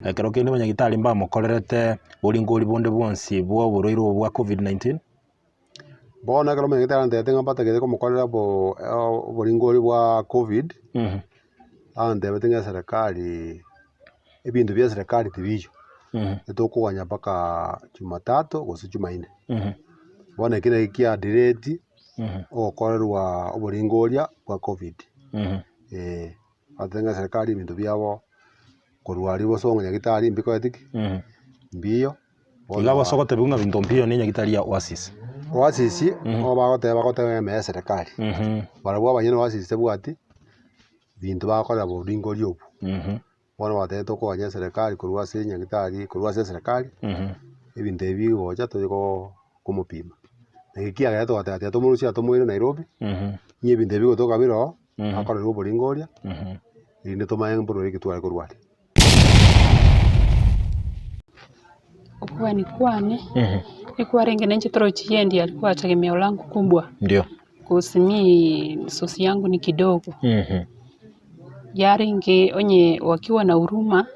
Ekero kende abanyagitari mbamokorerete boringori bonde bwonsi bw'oborwaire obo bwa Covid-19. Bono ekero omonyagitari antebete ng'a mbatagete komokorera bo oboringori bwa Covid, antebete ng'a eserekari ebinto bia eserekari tibiiyo, etokoganya mpaka jumatatu gose jumaine. Bono ekio naki kiadelayeti ogokorerwa oboringoria bwa Covid, eh. Batebie ng'a eserekari ebinto biabo korwa aria bosongo nyagitari mbikoreti ki? Mbiyo. Iga gose ogotebiwa ng'a binto mbiyo ne nyagitari ya Oasis. Oasis, nigo bagoteba bagoteba ng'a ime ya eserekari. Barabwo abanyene Oasis tebwati binto bagokorera boringori obwo. Bono batebete tokoganya eserekari korwa ase enyagitari korwa ase eserekari, ebinto ebi bigocha toche ko komopima. Naki ekiagera togateba tiga tomorusie aa tomoire Nairobi, onye ebinto ebi bigotoka bire oo, akorerwe oboringo oria, erinde tomanye mborwaire ki tware korwaria. Okogania kwane, ekwarenge na inche torochi yeye alikuwa tegemeo langu kubwa, Ndio. coz mi source yangu ni kidogo. Yarenge onye wakiwa na huruma,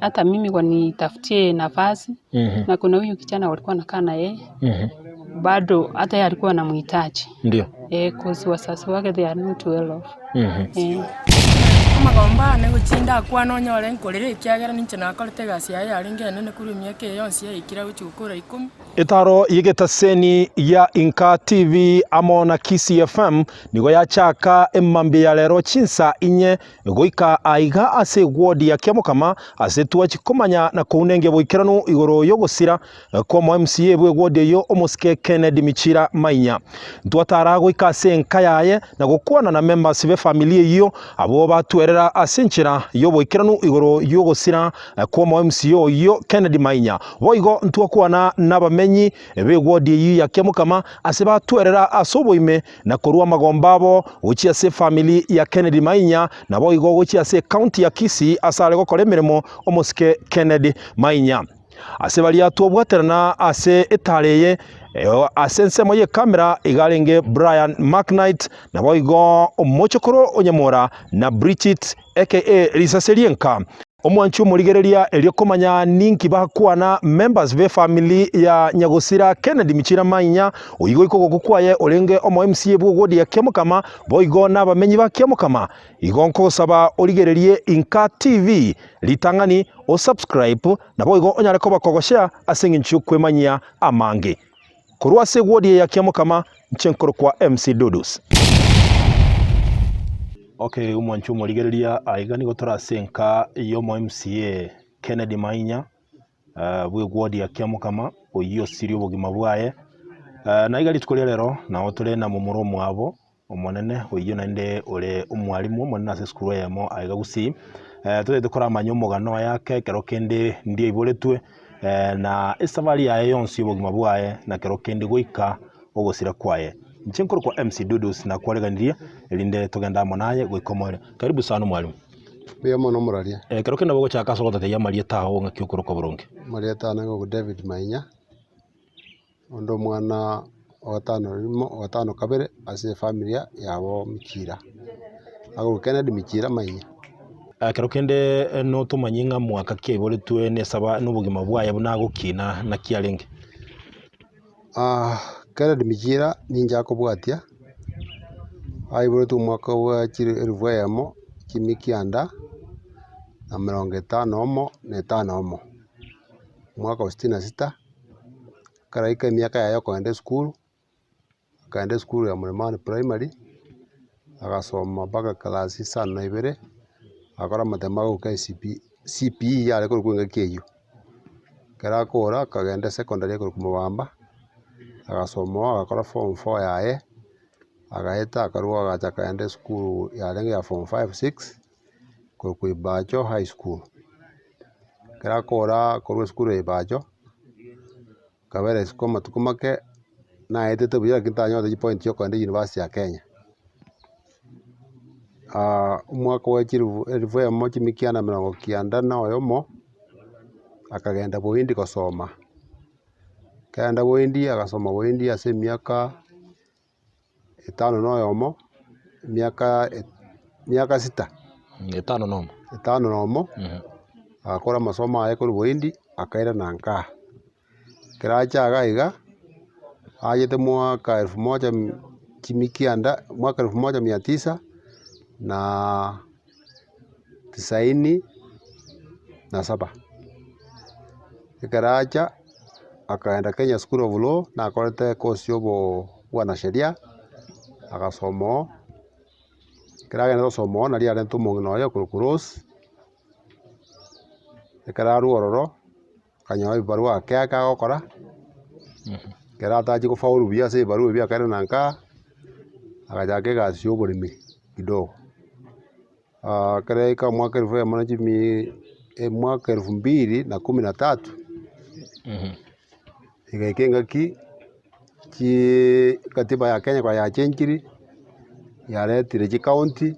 hata mimi wanitafutie nafasi, na kuna huyu kijana walikuwa wanakaa na yeye, bado hata yeye alikuwa anamhitaji. Ndio. Coz wazazi wake they are not well off. Amagombo aane gochia ndakwane onyore nkorera ekiagera ninche nakorete egasi yaye yarenge enene korwa emiaka eye yonsi yaikire agochia gokora ikomi. Etaro y'egetaseni gia Inka TV amo na Kisii FM nigo yachaka emambia ya rero chinsa inye goika aiga ase eward ya Kiamokama ase twachi komanya na kounengia boikeranu igoro y'ogosira kw'omo MCA bw'eward eyio omosike Kennedy Michira Mainya. Ntwatara goika ase enka yaye na gokwana na members b'efamiri eyio abwo batwerera ase enchera y'oboikeranu igoro y'ogosira kw'omo MCA oyio Kennedy Mainya. Boigo ntwakwana nabamenyi b'eward eyio ya Kiamokama ase batwerera ase oboime na korua amagomba abo gochia ase efamiri ya Kennedy Mainya naboigo gochia ase ecounty ya Kisii ase are gokora emeremo omosike Kennedy Mainya. Ase baria twabwaterana ase etaara eye, ase ensemo y'ekamera iga arenge Brian McKnight, naboigo omochokoro o Nyamora na Bridget aka Risase ri'enka. Omwanchi omorigereria erio komanya ninki bakwana members b'efamily ya nyagosira Kennedy Michira Mainya, oyio goika ogokwa kwaye orenge omo MCA bw'oward ya Kiamokama, boigo nabamenyi ba Kiamokama. Igo nkogosaba origererie Inka TV ritang'ani, o subscribe, naboigo onyare koba kogoshare ase engencho y'okwemanyia amange. Korwa ase eward eye ya Kiamokama, inche nkorokwa MC Dudus. Okay omwanchi omorigereria aiga nigo tore ase enka y'omo MCA Kennedy Mainya bw'eward ya Kiamokama oyio osirie obogima bwaye. Na iga rituko ria rero nao tore na momura omwabo Omonene oyio naende ore omwalimu omonene ase esukuru eyemo aiga Gusii, totagete koramanya omogano oye ake ekero kende ndi aiboretwe na esafari yaye yonsi y'obogima bwaye na kero kende goika ogosira kwaye. Inche nkorokwa MC Dudus nakwareganirie erinde togende amo naye goika omoerio. Karibu sana omwalimu. Mbuya mono omoraria. Ekero kende nabo ogochaka ase ogototebia amarieta ao ng'aki okorokwa boronge. Amarieta ane nigo David Mainya. Onde omwana o gatano rimo o gatano kabere ase efamiri yabo Michira, akorokwa Kennedy Michira Mainya. Ekero kende notomanye ng'a mwaka ki aiboretwe na esaba na obogima bwaye buna agokina naki arenge. Kennedy Michira ninche akobwatia, aiboretwe omwaka bwa chiri elifu eyemo chimia kianda na emerongo etano omo na etano omo, omwaka o sitini na sita. Ekero emiaka yaye yokogenda esukuru, akaenda esukuru ya Mlimani Primary, agasoma mpaka class isano na ibere, agakora amatemo ago KCP CPE yare korokwa engaki eywo. Ekero akora akagenda esecondary ekorokwa Mobamba, agasoma oo agakora form four yaye, agaeta akarwa agacha akaenda esukuru yarenge ya form five six, korokwa Ibacho High School. Ekero akora korwa esukuru ya Ibacho, akabera isiko amatuko make, naetete buya lakini tanyorete chipoint chiokogenda university ya Kenya. Omwaka bwa chilifu elifu eyemo chimia kianda merongo kianda na oyomo, akagenda bohindi gosoma. Ekero agenda bohindi agasoma bohindi ase emiaka. Etano na oyomo, emiaka emiaka sita. Etano na omo. Etano na omo, Mhm. Agakora amasomo aye korwa boindi, akairana nkaa. Ekero acha iga iga, achete mwaka elfu moja chimia kianda, mwaka elfu moja mia tisa na tisaini na saba. Ekero acha, akaenda Kenya School of Law, nakorete ecourse ya obo bwanasheria, agasoma oo, ekero agenda gosoma oo naria arente omong'ina oye okorokwa Rose. Ekero arwa ororo, akanyora ebibarua ake ake agokora, ekero atachia gofaulu buya ase ebibarua ebio akairana nka, agachaka egasi ya oboremi kidogo. Ekero yaika omwaka elfu eyemo na chimia omwaka elfu mbili na kumi na tatu, egaika engaki chiiii katiba ya Kenya konya yachenchiri, yaretire chicounty.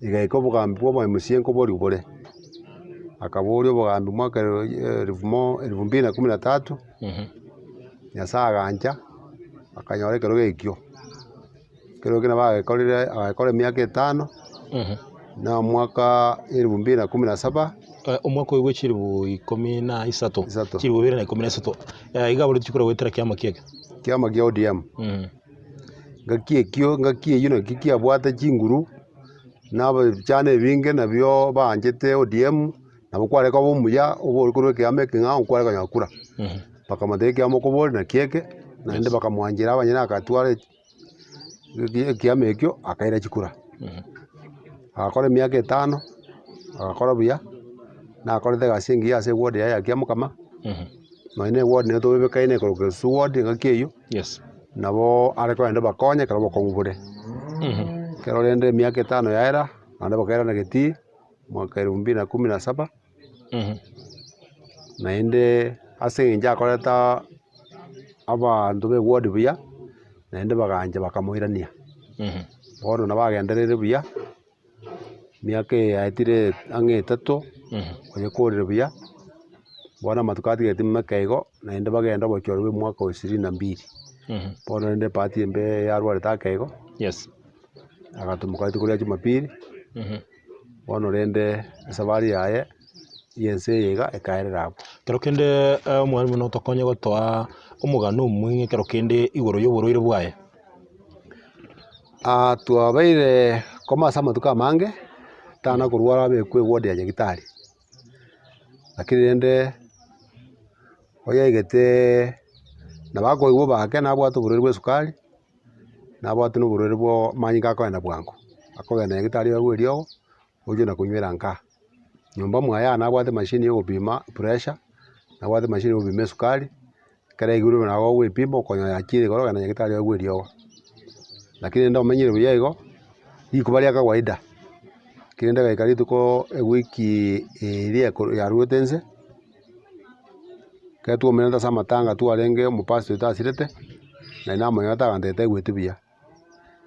Egaika obogambi bwa omoMCA nkoboria bore, akaboria obogambi mwaka elfu mo elfu mbili na kumi na tatu, Nyasaye agancha, akanyora ekerogo ekio. Ekerogo ekio nabo agekorire agekora emiaka etano, na omwaka elfu mbili na kumi na saba. Omwaka oyo bwa chilifu ikomi na isato, Isato. chilifu ibere na ikomi na isato, iga aboreti chikura goetera kiama kieke. Kiama kia ODM. Ngaki ekio ngaki eyio naki kiabwate chinguru. Na ebichana ebinge nabio baanchete ODM, nabo kware koba omuya obore korwa ekeama ekeng'ao nkware konyora kura. Bakamotebia ekeama okoboria naki eke, naende bakamwanchera abanyene agatwara ekiama ekio akaira chikura. Agakora emiaka etano, agakora buya, nakorete egasi engiya ase eward yaye ya Kiamokama, nonye na eward nere tobebekaine ekorokwa Esusu ward engaki eyio. Nabo are kogenda obakonye ekero obokong'u bore. Ekero rende emiaka etano yaera, naende bakairana getii, mwaka elfu mbili na kumi na saba, naende ase eng'encho akoreta abanto ba eward buya, naende bagancha bakamoirania. Bono nabo agendereire buya, Emiaka eye yaetire ang'e etato, oyekorire buya, bono amatuko atigareti make igo, naende bagende obochori bwa omwaka o ishirini na mbili. Bono rende ebahati embe yarwarete ake igo, agatomoka rituko ria jumapili, bono rende esafari yaye ya ense eye iga ekaerera abwo. Ekero kende omwalimu notokonye gotoa omogano omong'e ekero kende igoro ya oborwaire bwaye. Twabeire koma ase amatuko amange, tana korwara abekwe eward ya nyagetari, lakini rende oyaigete nabo akoigwa obake nabwate oborwaire bwa esukari, nabwate na oborwaire bwa amanyinga akoenda bwango, akogenda nyagetari aegwe eriogo, oche na konywera nka. Nyomba mwaye aa nabwate emashini ya ogopima pressure, nabwate emashini ya ogopima esukari. Ekero yaigure buna ogoepima okonyora yachire igoro ogenda nyagetari oegwe eriogo. Lakini rende omenyire buya igo, rikuba ria kawaida, lakini rende egaika rituko ewiki eria eko yaruete inse, ekero twaumerete ase amatanga twarenge omopastor oito asirete, naende namonyorete agantebia taigweti buya.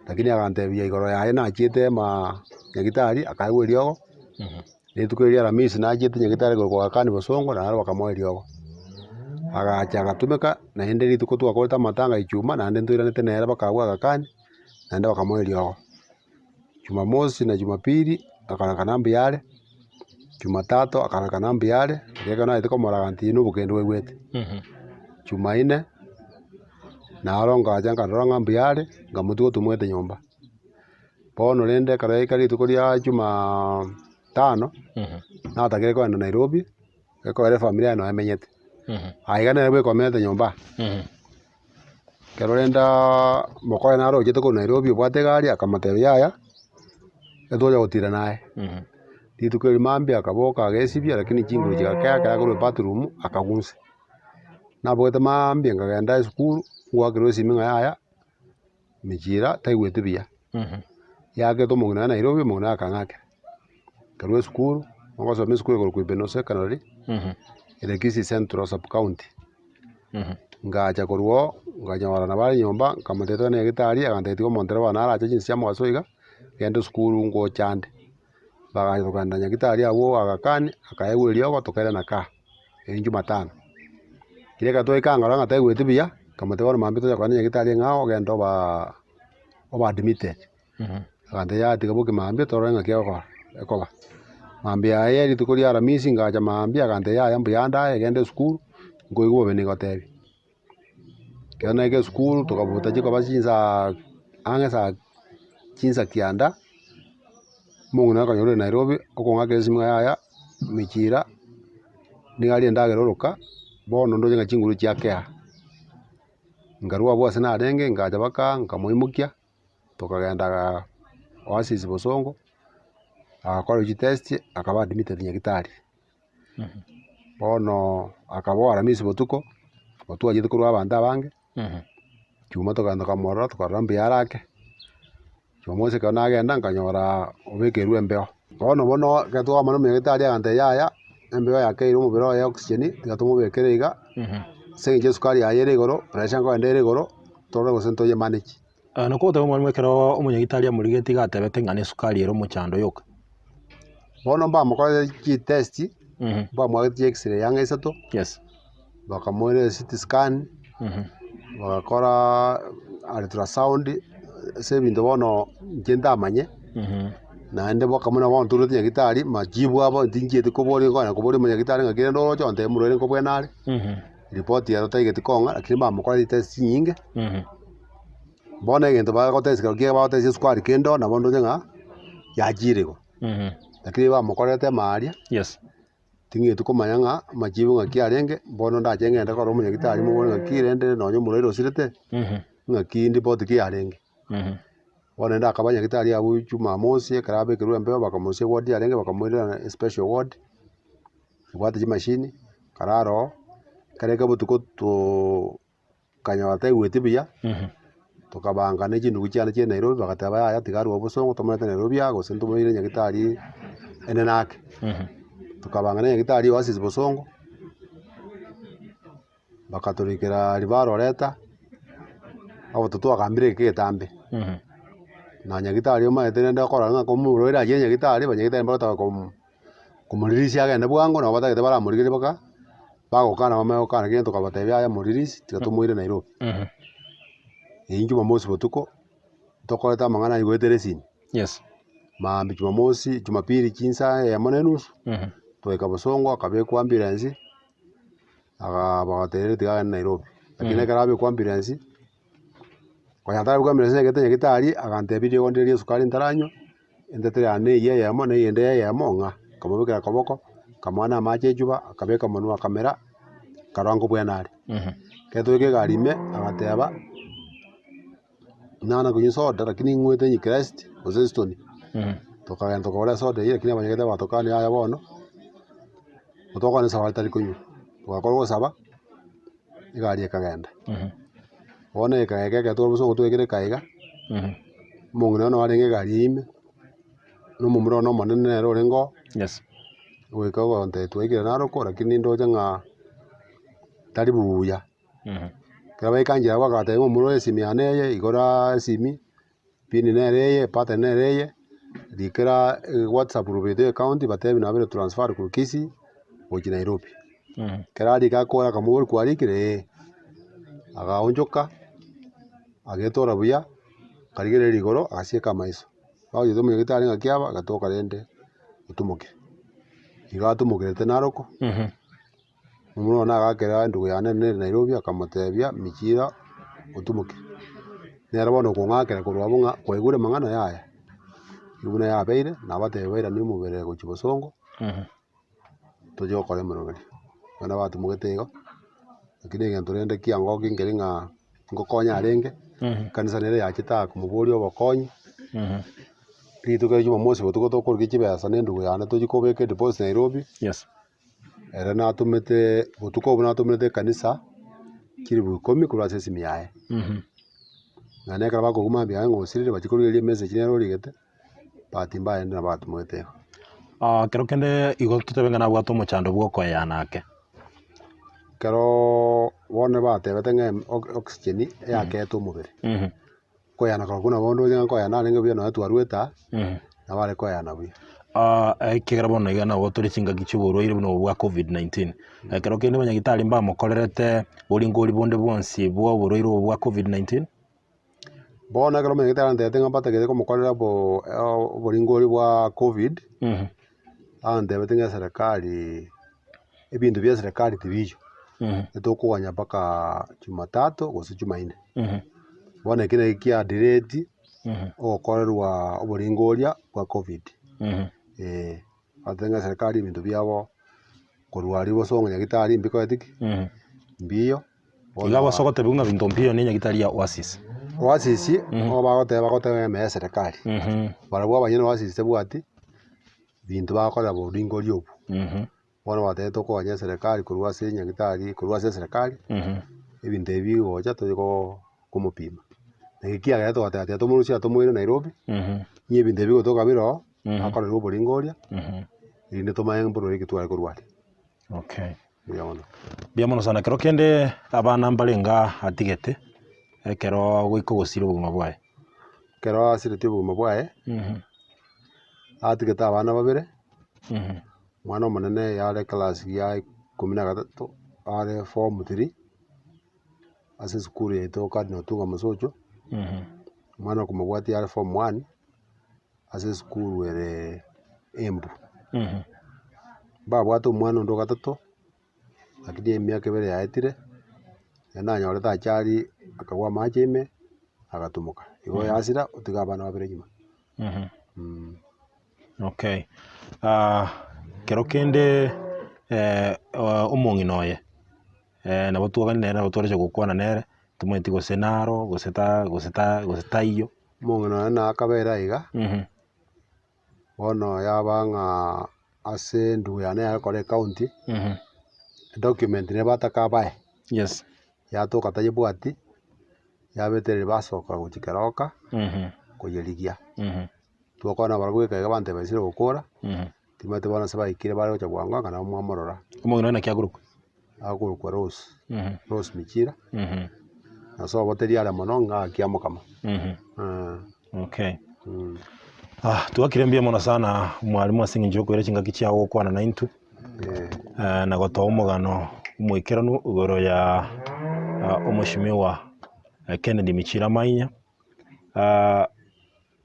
Lakini agantebia igoro yaye nachiete emaa nyagetari akaegwa eriogo. Rituko erio Aramisi nachiete nyagetari korwa kwa Akani bosongo, naro bakamoa eriogo. Agacha agatumeka, naende rituko twakorete amatanga ichuma, naende ntoiranete nere bakabua Agakani, naende bakamoa eriogo. Jumamosi na jumapili, akarorekana mbuya are, jumatatu akarorekana mbuya are, riria ekero naete komorora agantigia na obokendu bwaigwete. Jumaine, naro ngacha nkarora ng'a mbuya are, nkamotiga otumogete nyomba. Bono rende ekero yaika rituko ria jumatano, natagire kogenda Nairobi, ekogera efamiri yaye noyo emenyete. Aiga nere bweka omenyete nyomba. Ekero rende mokoye naro ochete korwa Nairobi obwate egari akamotebia yaya, etonya gotira naye. Rituko erio mambia akaboka agesibia lakini chinguru chigakea ekero akorwa ebathroom akagwa inse. Nabogete mambia nkagenda esukuru, ngoakerwa esimi ng'a yaya. Mechira taigweti buya, yaakete omong'ina oye Nairobi, omong'ina oye akang'akera. Nkarwa esukuru, ngosoma esukuru ekorokwa Ibeno Secondary, ere Kisii Central sub county. Ngacha korwa oo, nkanyora nabo are nyomba, nkamotebia togende nyagetari, agantebia tiga omontereba one narache chinsa chia mogaso iga, genda esukuru ngocha ande. Bagacha tokagenda nyagetari abwo Aga Khan, akaegwa eriogo tokairana kaa. Erio jumatano, riria ekero twaika nkarora ng'a taigweti buya, nkamotebia bono mambia tonya kogenda nyagetari eng'ao ogende obaa oba admitted. Agantebia yaya tiga boke mambia torore ng'aki egokora ekoba. Mambia yaye rituko ria aramisi ngacha mambia agantebia yaya mbuya nde aye genda esukuru, nkoigwa bobe nigotebia. Ekero naika esukuru tokabuta chikoba chinsaa ang'e saa chinsa kianda, omong'ina akanyora ore Nairobi, okong'akera esimi ng'a yaya mechira, nigo aria endagera oroka, bono ndoche ng'a chinguru chiakea. Nkarwa abwo ase narenge ngacha mpaka nkamoimokia, tokagenda oasis bosongo, agakorwa chitest akaba admitted nyagetari. Bono akaba aramisi botuko, otwachete korwa abanto abange, chuma tokagenda tokamorora tokarora mbuya are ake, jumamosi ekero nagenda nkanyora obekerwe embeo. Bono bono ekero twamanya omonyagetari agantebia yaya, embeo yakeire omobere oye oxygen, tiga tomobekere iga, ase eng'encho esukari yaye ere igoro, pressure nkogenda ere igoro, torore gose ntoyemanage. Nakogoteba omwalimu ekero omonyagitari amorigetie iga atebete ng'a nesukari ere omochando yoka. Bono mbamokorete chitest, mbamoakete chi x-ray ang'e isato, Yes. bakamoira ecT scan, bagakora ultrasound, ase ebinto bono inche ntamanye, naende boka buna bono torwete nyagetari, majibu abo tinchieti koboria nkonya koboria omonyagitari ng'aki rende oroche ontebie omorwaire nkobwena are. Ripoti ero taigeti kong'a lakini bamokorera chitest chinyinge, bono egento bagotest kero kiaye bagotest esukari kende oo nabo ndoche ng'a yachire igo. Lakini bamokorerete emaria, Yes. ting'eti komanya ng'a amachibu ng'aki arenge, bono ndache ng'ende korora omonyagitari mobore ng'aki rende nonye omorwaire osirete, ng'aki ripoti ki yarenge. Bono rende akaba nyagitari abwo jumamosi ekero abekerwe embeo bakamorusia eward yarenge bakamoirera especial ward. Ebwate chimashini, karara oo, ekero eke botuko tookanyora taigweti buya, tokabanga na chindugu chiane chia Nairobi bagateba yaya tiga arwe obosongo tomorete Nairobi aa gose ntomoire nyagetari enene ake. Tokabanga na nyagetari oasis bosongo, Bakatorikera ribaro reta, obotuko twagambire egeka egetambe. Na nyagetari omanyete rende okorora ng'a komorwaire achire nyagetari, abanyagetari mbarotaka komo komorelease agende bwango nabo batagete baramorigereria mpaka bagokana bamanye gokana kegento tokabatebia yaya morelease tiga tomoire Nairobi. Eyio jumamosi botuko, tokorete amang'ana aywo goetera esimi. Yes. Maambia jumamosi, jumapili chinsa eyemo na enusu, twaika bosongo akabekwa ambulance. Bagateberia tiga agende Nairobi, lakini ekero abekwa ambulance, konya atarabekwa ambulance nagete nyagetari agantebia rirogo ndire ria esukari ntaranywa, entetere yane eywo eyemo na eyende eyemo ng'a, nkamobekera koboko, nkamoa na amache echuba, akabeka monwa akamera, nkarora nkobwena are. Ekero twaika egari ime, agateba, nana konywa esoda lakini ning'wete onye krest gose estoni, tokagenda tokagora esoda eywo lakini abanyagete batokania yaya bono. Tokogenda esabari tari konywa, togakora ogosaba, egari ekagenda. Bono ekaega ekero tore bosongo twaikire ekaega, omong'ina one arenge egari eywo ime, na omomura one omonene nere orenge oo, Yes. goika ogontebia twaikire narokwo lakini ndoche ng'a tari buya. Ekero baika nchera abwo agatebia omomura oyo esimi yane eye, igora esimi. Pin nere eye, pattern nere eye, rikera whatsapp group yaito ya ekaunti batebi nabere transferred korwa Kisii gochia Nairobi. Ekero arika akore akamoboria kwarikire eh, agaonchoka, agetora buya, akarigereria igoro agasieka amaiso. Bagochia omonyagetari ng'aki aba, agatoka rende otumokire. Igo atumokerete narokwo. Omwana one agakera endugu yane nere Nairobi akamotebia Michira otumoke. Nere bono okong'akera korwa abwo ng'a kwaigure amang'ana yaya, eywo buna yabeire nabatebia bairanie omobere gochia bosongo, toche gokora emeroberi. Bono batumogete igo, lakini egento rende kiangokia nkeri ng'a ngokonya arenge, ekanisa nere yachete aa komoboria obokonyi, rituko ria jumamosi botuko tokorigia chibesa na endugu yane tochia kobeka edeposit Nairobi. Yes. Ere natomete botuko obwo natomerete ekanisa chilifu ikomi korwa ase esimi yaye. Naende ekero bakogwa mambia yaye ng'a osirire bachia korigereria emessage nere origete, bahati mbaya rende nabo batomogete igo. Kero kende igo totebe ng'a nabwate omochando bwa okoeyana ake. Ekeroo bono batebete ng'a oxygen eyakeete omobere. Koyana korokwo nabo onde oche ng'a nkoyana arenge buya nonya twarwete aa, nabo are koyana buya. Ekiagera bono iga nabo tore chingaki chia oborwaire buna obo bwa covid-19, ekero kende abanyagitari mbamokorerete boringori bonde bwonsi bwa oborwaire obo bwa covid-19? Bono ekero omonyagitari antebete ng'a mbatagete komokorera obo oboringori bwa covid. Antebete ng'a eserekari, ebinto bia eserekari tibiiyo, etokoganya mpaka jumatatu gose jumaine. Bono eki naki kiadireti ogokorerwa oboringoria bwa covid, eh. Batebete ng'a eserekari ebinto biabo korwa aria bosongo nyagetari mbikoeti ki? Mbiyo. Iga Bono gotebiwa ng'a binto mbiyo ne nyagetari ya Oasis. Oasis, nigo bagoteba bagoteba ng'a ime ya eserekari. Barabwo abanyene Oasis tebwati binto bagokorera boringoria obwo. Bono batebete tokoganya eserekari korwa ase nyagetari korwa ase eserekari, ebinto ebi bigocha toche ko komopima. Naki ekiagera togateba tiga tomorusie aa tomoire Nairobi, onye ebinto ebi bigotoka bire oo, akorerwe oboringoria, erinde tomanye mborwaire ki tware korwa aria. Okay. Mbuya mono. Mbuya mono sana. Ekero kende abana mbarenge atigete, ekero goika ogosira obogima bwaye. Ekero asireti obogima bwaye, atigete abana babere, omwana omonene yare eclass ya ikomi na gatato, are form three, ase esukuru yaito Cardinal Otunga Mosocho, omwana okomobwatia are form one, ase esukuru ere Embu. Mbabwate omwana onde ogatato, lakini emiaka ebere yaetire, ekero nanyorete achari akagwa amache ime, agatumoka. Igo yasira otiga abana babere nyuma. Okay, kero kende omong'ina oye nabo twagani nere nabo twareche gokwana nere, tomanyeti gose naro gose ta gose ta gose taiyo. Omong'ina oye nakabera iga, bono yaba ng'a ase endugu yane yagokora ecounty, edocument nere bataka bae, Yes. yatoka tayebwati, yabetereria basoka gochia keroka, koyerigia. Twakwana nabarabwo goika iga bantebia baisire gokora, timanyeti bono ase baikire bare gocha bwango anga nabo mwamorora. Omong'ina oye naki akorokwa? Akorokwa Rose, Rose Michira, na sobo teri are mono ng'a akiamokama. Okay. Twakire mbuya mono sana mwalimu ase eng'encho yokoira chingaki chiago gokwana naintwe, na gotoa omogano omoikeranu igoro ya omweshimiwa Kennedy Michira Mainya.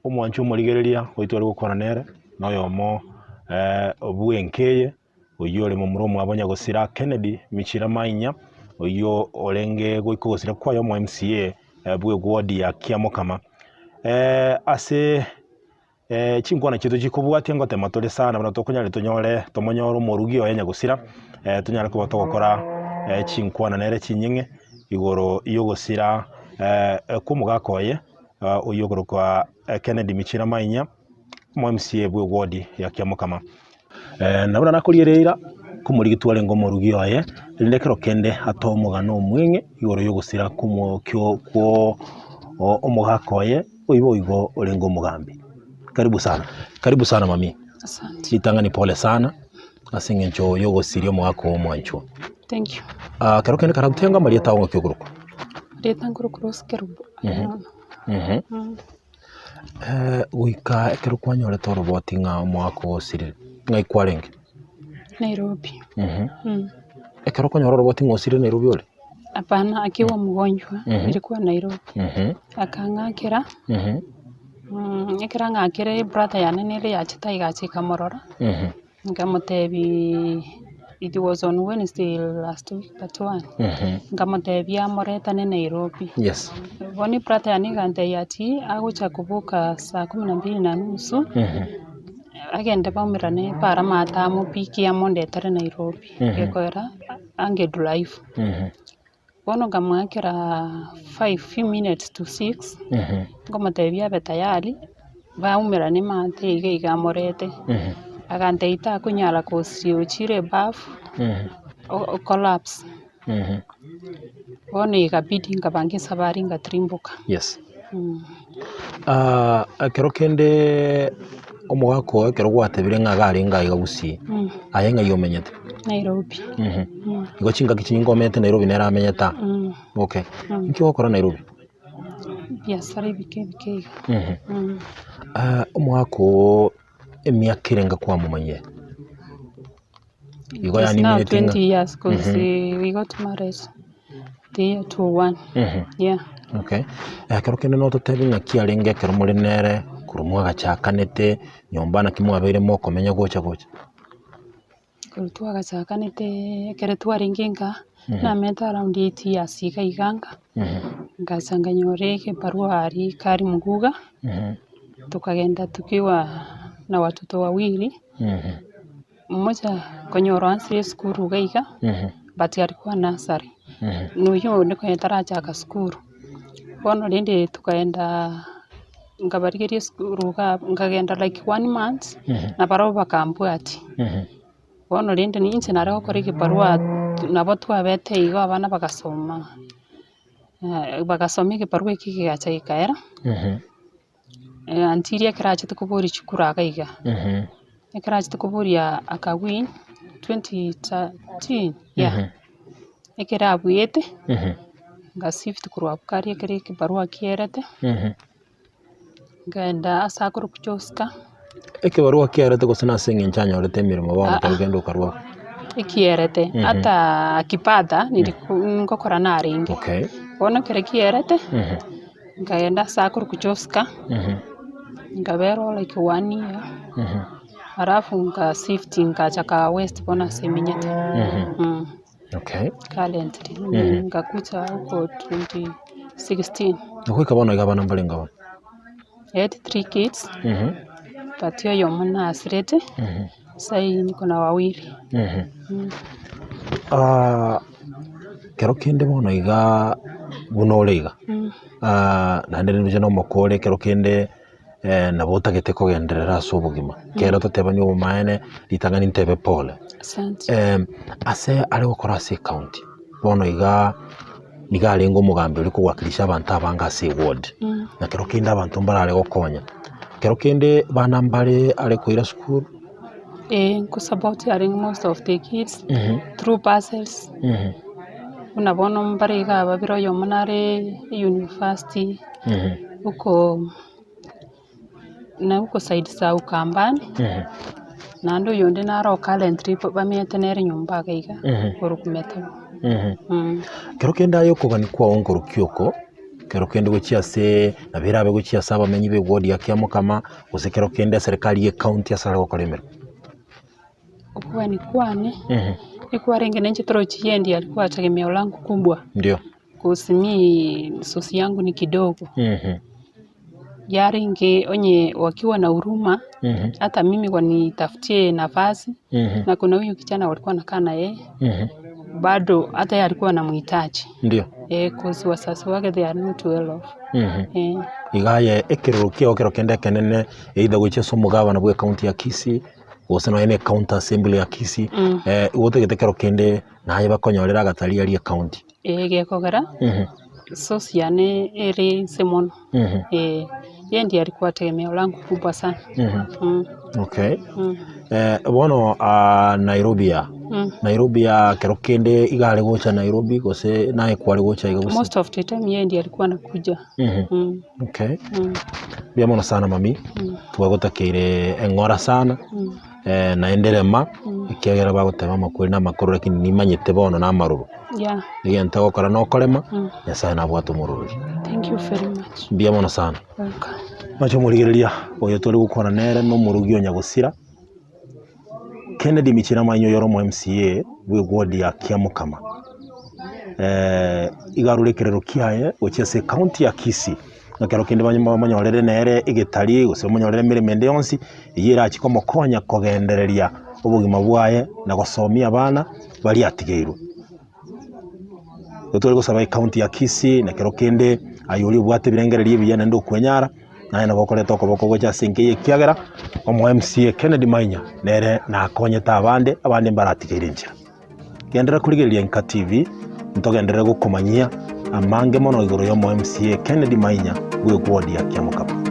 Omwanchi omorigereria oito ore gokwana nere, noyomo bw'enka eye, oyio ore momura omwabo nyagosira Kennedy Michira Mainya, oyio orenge goika ogosira kwaye omo MCA bw'eward ya Kiamokama. Ase chinkwana chiaito chikobwatia ngotema tore sana buna tokonyara tonyore tomonyore omorugi oye nyagosira, tonyare koba togokora chinkwana nere chinyeng'e igoro yogosira kw'omogaka oye. Oyio okorokwa Kennedy Michira Mainya, omo MCA bwe ward ya Kiamokama. Na buna nakoriere eira, komorigitwe arenge omorugi oye, erinde ekero kende atoe omogano omweng'e igoro y'ogosira kw'omo kio kwo omogaka oye, oibo oigo orenge omogambi. Karibu sana, karibu sana mami. Asante. Ritang'ani pole sana, ase eng'encho y'ogosiria omogaka oo omwanchwa. Thank you. Ekero kende karagotenga amarieta ao ng'aki okorokwa? Rieta nkorokwa Rose Kerubo. Goika ekero kwanyorete oroboti ng'a omwaka oo osirire, ng'ai kwarenge? Nairobi. Ekero okonyora oroboti ng'a osirire Nairobi ore? Hapana, akiwa mgonjwa, nilikuwa Nairobi. Akang'akera, ekero ang'akire ebrother yane nere yachete aiga ekamorora. Nkamotebia it was on Wednesday last week but one, nkamotebia amoretane Nairobi. Yes. Bono ebrother yane egantebia ati agocha koboka saa kumi na mbili na nusu, agende baumerane para amato amopikie amondetere Nairobi, gekoera ange drive. Bono nkamoakera five few minutes to six, nkomotebia abe tayari, baumerane maate iga iga amorete, agantebia takonyara kosiochire ebafu, o collapse. Bono ikabidi nkabanga esabari ngatirimboka. Yes. Ekero kende omogaka oye ekero gwatebire ng'a iga arenge aiga gusii, aye ng'ai omenyete? Nairobi. Igo chingaki chinyinge omenyete Nairobi nere amenyete aa? Okay. Nki ogokora Nairobi? Ebiasara ebike ebike iga. Omogaka oo emiaka erenge kwamomanyire? Igo It is yaani now emineti ng'a 20 years cause we got married the year 2001. Yeah. Okay. Ekero kende nototebie ng'aki arenge ekero more nere korwa mwagachakanete nyomba naki mwabeire mokomenya gocha gocha. Agasukuru twagachakanete ekero twarenge nka, namete around eight years iga iga nka, ngacha nkanyora egebarua aria kari muguga, tokagenda tukiwa na watoto wawili, mmoja konyora oansire esukuru iga iga, but alikuwa nursery, na oyio onde konya tarachaka sukuru. Bono rende tokaenda nkabarigeria esukuru iga abwo, nkagenda like one month, na barabwo bakambwatia. Bono rende ninche nare gokora egebarua nabo twabete igo abana bagasoma, bagasoma egebarua ekio kegacha gekaera, until ekero achete koboria chikura iga iga. Ekero achete koboria aka win 2013 yeah, ekero abuete, ngashift korwa abwo kare ekero ekebarua kierete, nkaenda ase akorokwa Joska. Ekebarua kiarete gose nase eng'encho anyorete emeremo bono ekero kende okarua abwo? Ekierete, ata akipata niriku ngokora narenge. Okay. Bono ekero kierete, nkaenda ase akorokwa Joska, nkabera oo like one year, alafu nkashift nkacha kaa west bono ase menyete. Okay. Currently, nkakuja huko 2016. Goika bono iga abana mbarenge bono? I had three kids, but oyomo nasirete, sai niko na wawili. Kero kende bono iga buna ore iga, naende niroche na omokore ekero kende nabo otagete kogenderera ase obogima, ekero totebani obomaene ritang'ani ntebe pole. Asante. Ase are gokora ase ecounty, bono igaa nigo arenge omogambi oria kowakilisha abanto abange ase eward, na kero kende abanto mbarare gokonya, kero kende bana mbare are koira sukuru. Eeh nkosupport arenge most of the kids through parcels, buna bono mbare iga ababere oyomo nare university, huko na huko side za Ukambani, naende oyonde naro o currently bamenyete nere nyomba iga iga, korwa Metebo. Kero kende aye okogania kwao nkorokia oko, kero kende gochia ase nabo erabe gochia ase abamenyi ba eward ya Kiamokama, gose kero kende eserekari ya ecounty ase are gokora emeremo. Okogania kwane, ekwarenge na inche torochi yendi alikuwa tegemeo langu kubwa. Ndio. Cause mi source yangu ni kidogo. Yarenge onye wakiwa na huruma, hata mimi wanitafutie nafasi, na kuna huyu kijana walikuwa wanakaa na yeye, bado hata yeye alikuwa anamhitaji. Ndio. Cause wazazi wake they are not well off. Iga aye ekerero kiao kero kende ekenene either gochia ase omogabana bwa ecounty ya Kisii, gose nonye na ecounty assembly ya Kisii, igo otagete kero kende naye bakonyorere agatari aria ecounty. Ee gekogera, source yane ere inse mono, ee, yeye ndiye alikuwa tegemeo langu kubwa sana. Okay. Bono Nairobi aa, Nairobi aa kero kende iga are gocha Nairobi gose naye kware gocha iga gose? Most of the time yeye ndiye alikuwa anakuja. Okay. Mbuya mono sana mami, twagotakeire eng'ora sana. Naende rema, ekiagera bagoteba amakweri na amakoro lakini nimanyete bono na amaroro. Yeah. Egento ogokora nokorema, Nyasaye nabwate omoroberi. Thank you very much. Mbuya mono sana. Welcome. Mache omorigereria oyo tore gokwana nere na omorogi o nyagosira, Kennedy Michira Mainyo oyore omo MCA bwe ward ya Kiamokama. Iga arure ekerero kiaye gochia ase ecounty ya Kisii. Ekero kende bamonyorere nere egetari gose bamonyorere emeremo ende yonsi, eyio erachie komokonya kogendereria obogima bwaye na gosomia abana baria atigeirwe. Igo tware gosaba ecounty ya Kisii na ekero kende aye oria obwate ebirengererio ebiya naende okwenyara, naye nabo okoreta okoboko gocha ase enka eye ekiagera, omo MCA Kennedy Mainya nere nakonyete abande, abande mbaratigeire enchera. Genderera korigereria Inka TV, ntogenderere gokomanyia amange mono igoro y'omo MCA Kennedy Mainya bw'eward ya Kiamokama.